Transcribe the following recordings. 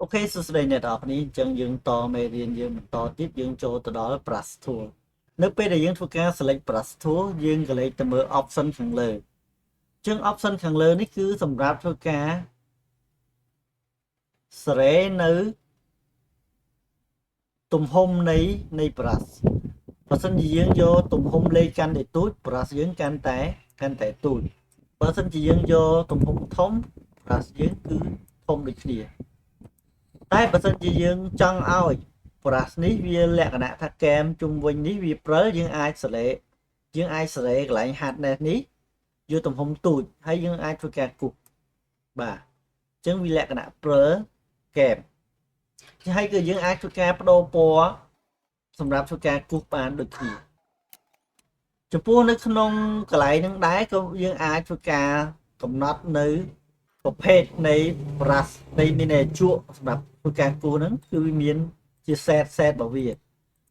OK សួស្តីអ្នកទាំងអស់គ្នាអញ្ចឹងយើងតមេរៀនយើងបន្តទៀតយើងចូលទៅដល់ brush tool នៅពេលដែលយើងធ្វើការ select brush tool យើងក៏លេចទៅមើល option ខាងលើអញ្ចឹង option ខាងលើនេះគឺសម្រាប់ធ្វើការសេរីនៅទំហំនៃ brush បើសិនជាយើងយកទំហំលេខកាន់តែទូច brush យើងកាន់តែទូចបើសិនជាយើងយកទំហំធំ brush យើងគឺធំដូចគ្នាតែបើសិនជាយើងចង់ឲ្យ brush នេះវាលក្ខណៈថាកែមជុំវិញនេះវាព្រិលយើងអាច select យើងអាច select កន្លែង hardness នេះយកទំហំទូចហើយយើងអាចធ្វើការគូសបាទអញ្ចឹងវាលក្ខណៈព្រិលកែមហើយគឺយើងអាចធ្វើការបដូរពណ៌សម្រាប់ធ្វើការគូសបានដូចគ្នាចំពោះនៅក្នុងកន្លែងនឹងដែរក៏យើងអាចធ្វើការកំណត់នៅប្រភេទនៃ brush នៃមានជក់សម្រាប់ធ្វើការគូសហ្នឹងគឺវាមានជា set set របស់វា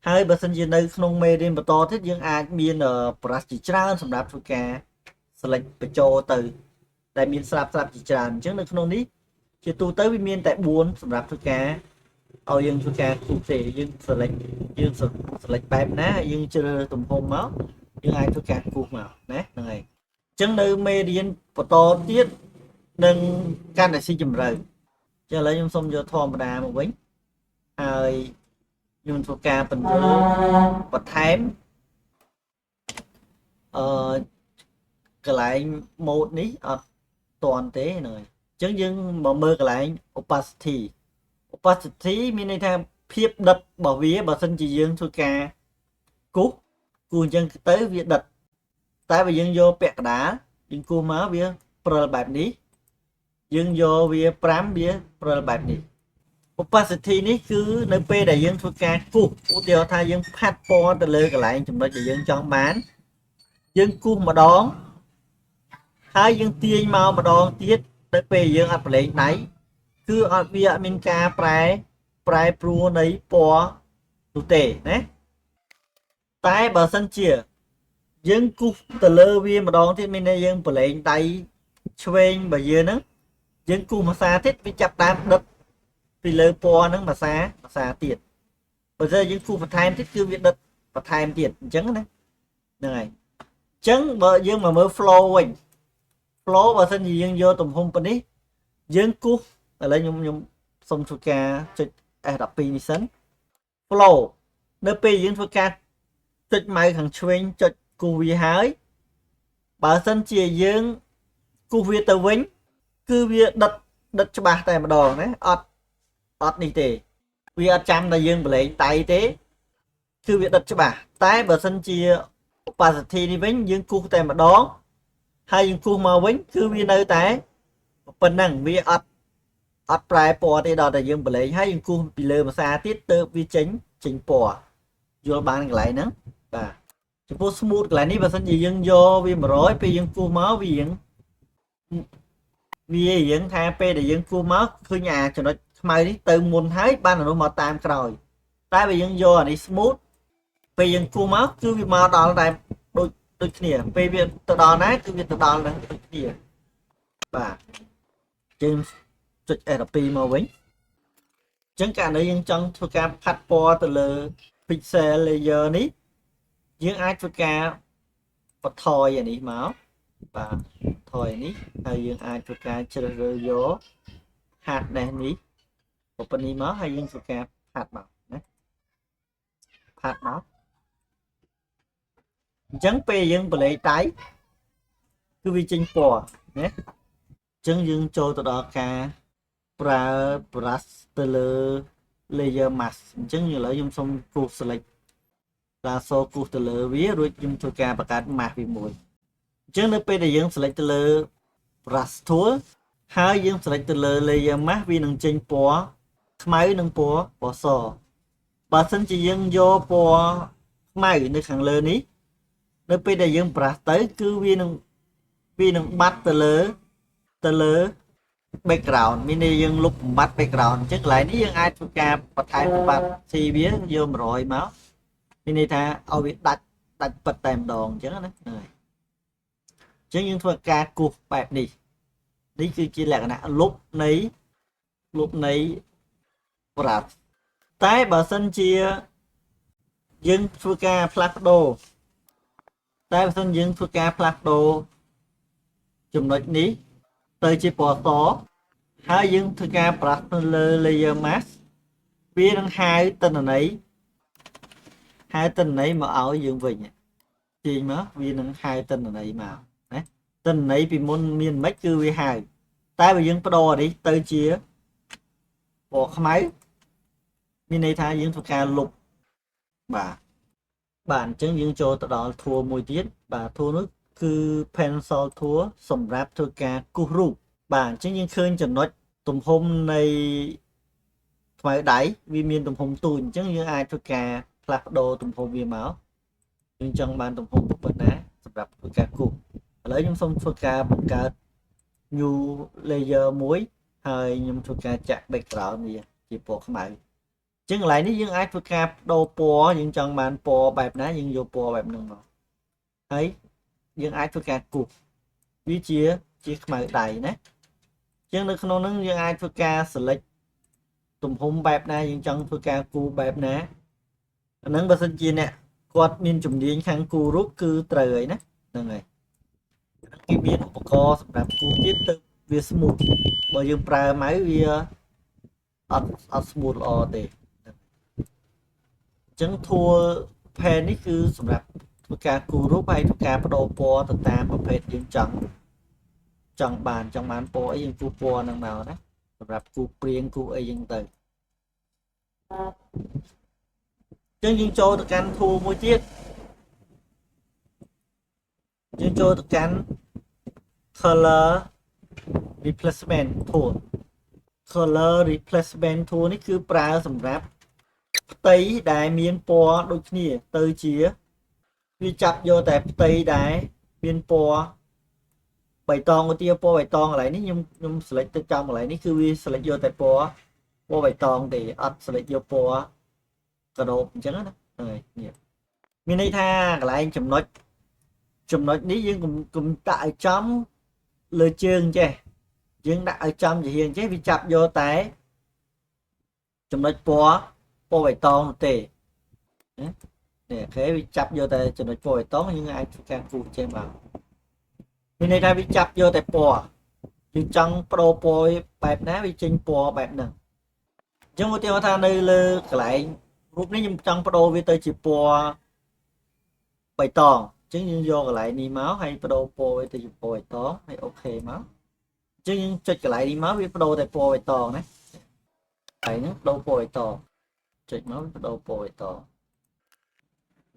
ហើយបើសិនជានៅក្នុងមេរៀនបន្តទៀតយើងអាចមាន brush ជាច្រើនសម្រាប់ធ្វើការ select បញ្ចូលទៅដែលមានស្រាប់ស្រាប់ជាច្រើនអញ្ចឹងនៅក្នុងនេះជាទូទៅវាមានតែ4សម្រាប់ធ្វើការឲ្យយើងធ្វើការគូសទេយើង select យើង select បែបណាយើងជ្រើសទំហំមកយើងអាចធ្វើការគូសមកណាហ្នឹងហើយអញ្ចឹងនៅមេរៀនបន្តទៀតនឹងកាន់តែស៊ីជម្រៅចឹងឥឡូវខ្ញុំសូមយកធម្មតាមកវិញហើយខ្ញុំធ្វើការបញ្ចូលបន្ថែមអឺកន្លែង mode នេះអត់តាន់ទេហ្នឹងហើយអញ្ចឹងយើងមកមើលកន្លែង opacity opacity មានន័យថាភាពដិតរបស់វាបើសិនជាយើងធ្វើការគូសគូសអញ្ចឹងទៅវាដិតតែបើយើងយកពាក់កណ្ដាលយើងគូសមកវាព្រិលបែបនេះ យើងយកវា5វាព្រិលបែបនេះ opacity នេះគឺនៅពេលដែលយើងធ្វើការគូសឧទាហរណ៍ថាយើងផាត់ពណ៌ទៅលើកន្លែងចំណុចដែលយើងចង់បានយើងគូសម្ដងហើយយើងទាញមកម្ដងទៀតទៅពេលយើងអត់ប្រឡែងដៃគឺអត់វាអត់មានការប្រែប្រែប្រួលនៃពណ៌នោះទេណាតែបើសិនជាយើងគូសទៅលើវាម្ដងទៀតមានន័យយើងប្រឡែងដៃឆ្វេងរបស់យើងហ្នឹងយើងគូសម្សាទៀតវាចាប់ដើមដិតពីលើពណ៌ហ្នឹងមួយសាមួយសាទៀតបើសិនយើងគូសបន្ថែមទៀតគឺវាដិតបន្ថែមទៀតអញ្ចឹងណាហ្នឹងហើយអញ្ចឹងបើយើងមកមើល flow វិញ flow បើសិនជាយើងយកទំហំប៉ុណ្នេះយើងគូសឥឡូវខ្ញុំសូមធ្វើការចុច F12 នេះសិន flow នៅពេលយើងធ្វើការចុច mouse ខាងឆ្វេងចុចគូសវាហើយបើសិនជាយើងគូសវាទៅវិញគឺវាដិតដិតច្បាស់តែម្ដងណាអត់អត់នេះទេវាអត់ចាំតែយើងប្រឡែងដៃទេគឺវាដិតច្បាស់តែបើសិនជា opacity នេះវិញយើងគូសតែម្ដងហើយយើងគូសមកវិញគឺវានៅតែប៉ុណ្ណឹងវាអត់អត់ប្រែពណ៌ទេដល់តែយើងប្រឡែងហើយយើងគូសពីលើភាសាទៀតទៅវាចេញចេញពណ៌យល់បានកន្លែងហ្នឹងបាទចំពោះ smooth កន្លែងនេះបើសិនជាយើងយកវា100ពេលយើងគូសមកវារៀងវារៀងថាពេលដែលយើងគូសមកឃើញអាចំណុចខ្មៅនេះទៅមុនហើយបានអានោះមកតាមក្រោយតែបើយើងយកអានេះ smooth ពេលយើងគូសមកគឺវាមកដល់តែដូចដូចគ្នាពេលវាទៅដល់ណាគឺវាទៅដល់នឹងដូចគ្នាបាទយើងចុច F12 មកវិញអញ្ចឹងករណីយើងចង់ធ្វើការផាត់ពណ៌ទៅលើ pixel layer នេះយើងអាចធ្វើការបន្ថយអានេះមក បាទថយនេះហើយយើងអាចធ្វើការជ្រើសរើសយក hardness នេះប៉ុណ្នេះមកហើយយើងធ្វើការផាត់មកណាផាត់មកអញ្ចឹងពេលយើងបលេដៃគឺវាចេញពណ៌ណាអញ្ចឹងយើងចូលទៅដល់ការប្រើ brush ទៅលើ layer mask អញ្ចឹងឥឡូវខ្ញុំសូមគូស select lasso គូសទៅលើវារួចខ្ញុំធ្វើការបង្កើត mask វាមួយអញ្ចឹងនៅពេលដែលយើង select ទៅលើ brush tool ហើយយើង select ទៅលើ layer mask វានឹងចេញពណ៌ខ្មៅនិងពណ៌ពណ៌សបើសិនជាយើងយកពណ៌ខ្មៅនៅខាងលើនេះនៅពេលដែលយើង brush ទៅគឺវានឹងបាត់ទៅលើ background មានន័យយើងលុបបំបត្តិ background អញ្ចឹងកន្លែងនេះយើងអាចធ្វើការបន្ថែមបំបត្តិស៊ីវាយក100មកមានន័យថាឲ្យវាដាច់ដាច់ពិតតែម្ដងអញ្ចឹងណាហ្នឹងហើយអញ្ចឹងយើងធ្វើការគូសបែបនេះនេះគឺជាលក្ខណៈលុបនៃលុបនៃ brush តែបើសិនជាយើងធ្វើការផ្លាស់ប្ដូរតែបើសិនយើងធ្វើការផ្លាស់ប្ដូរចំណុចនេះទៅជាពណ៌សហើយយើងធ្វើការ brush នៅលើ layer mask វានឹងហៅទិន្នន័យហៅទិន្នន័យមកឲ្យយើងវិញទាញមកវានឹងហៅទិន្នន័យមកណាទិន្នន័យពីមុនមានមិនគឺវាហៅតែបើយើងប្ដូរអានេះទៅជាពណ៌ខ្មៅមានន័យថាយើងធ្វើការលុបបាទបាទអញ្ចឹងយើងចូលទៅដល់ tool មួយទៀតបាទ tool នោះគឺ pencil tool សម្រាប់ធ្វើការគូសរូបបាទអញ្ចឹងយើងឃើញចំណុចទំហំនៃខ្មៅដៃវាមានទំហំទូចអញ្ចឹងយើងអាចធ្វើការផ្លាស់ប្ដូរទំហំវាមកយើងចង់បានទំហំប៉ុណ្ណាសម្រាប់ធ្វើការគូសឥឡូវខ្ញុំសូមធ្វើការបង្កើត new layer មួយហើយខ្ញុំធ្វើការចាក់ background វាជាពណ៌ខ្មៅអញ្ចឹងកន្លែងនេះយើងអាចធ្វើការបដូរពណ៌យើងចង់បានពណ៌បែបណាយើងយកពណ៌បែបហ្នឹងមកហើយយើងអាចធ្វើការគូសវាជាជាខ្មៅដៃណាអញ្ចឹងនៅក្នុងហ្នឹងយើងអាចធ្វើការ select ទំហំបែបណាយើងចង់ធ្វើការគូបែបណាអាហ្នឹងបើសិនជាអ្នកគាត់មានជំនាញខាងគូរូបគឺត្រូវហើយណាហ្នឹងហើយគេមានឧបករណ៍សម្រាប់គូទៀតទៅវា smooth បើយើងប្រើ mouse វាអត់អត់ smooth ល្អទេអញ្ចឹង tool pen នេះគឺសម្រាប់ធ្វើការគូរូបហើយធ្វើការបដូរពណ៌ទៅតាមប្រភេទយើងចង់ចង់បានចង់បានពណ៌អីយើងគូពណ៌ហ្នឹងមកណាសម្រាប់គូព្រៀងគូអីចឹងទៅអញ្ចឹងយើងចូលទៅកាន់ tool មួយទៀតយើងចូលទៅកាន់ color replacement tool color replacement tool នេះគឺប្រើសម្រាប់ផ្ទៃដែលមានពណ៌ដូចគ្នាទៅជាវាចាប់យកតែផ្ទៃដែលមានពណ៌បៃតងឧទាហរណ៍ពណ៌បៃតងកន្លែងនេះខ្ញុំខ្ញុំ select ទៅចំកន្លែងនេះគឺវា select យកតែពណ៌ពណ៌បៃតងទេអត់ select យកពណ៌កដោបអញ្ចឹងណាហ្នឹងហើយនេះមានន័យថាកន្លែងចំណុចចំណុចនេះយើងកុំកុំដាក់ឲ្យចំលើជើងចេះយើងដាក់ឲ្យចំជាហៀងចេះវាចាប់យកតែចំណុចពណ៌ពណ៌បៃតងនោះទេនេះ OK វាចាប់យកតែចំណុចពណ៌បៃតងយើងអាចធ្វើការគូសចេះមកមានន័យថាវាចាប់យកតែពណ៌យើងចង់ប្ដូរពណ៌បែបណាវាចេញពណ៌បែបហ្នឹងអញ្ចឹងឧទាហរណ៍ថានៅលើកន្លែងរូបនេះខ្ញុំចង់ប្ដូរវាទៅជាពណ៌បៃតងអញ្ចឹងយើងយកកន្លែងនេះមកហើយប្ដូរពណ៌វាទៅជាពណ៌បៃតងហើយ OK មកអញ្ចឹងយើងចុចកន្លែងនេះមកវាប្ដូរតែពណ៌បៃតងណាកន្លែងហ្នឹងប្ដូរពណ៌បៃតងចុចមកវាប្ដូរពណ៌បៃតង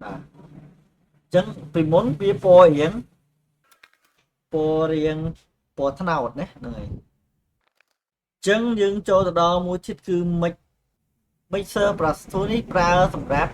បាទអញ្ចឹងពីមុនវាពណ៌រៀងពណ៌រៀងពណ៌ត្នោតណាហ្នឹងហើយអញ្ចឹងយើងចូលទៅដល់មួយទៀតគឺ mixer brush tool នេះប្រើសម្រាប់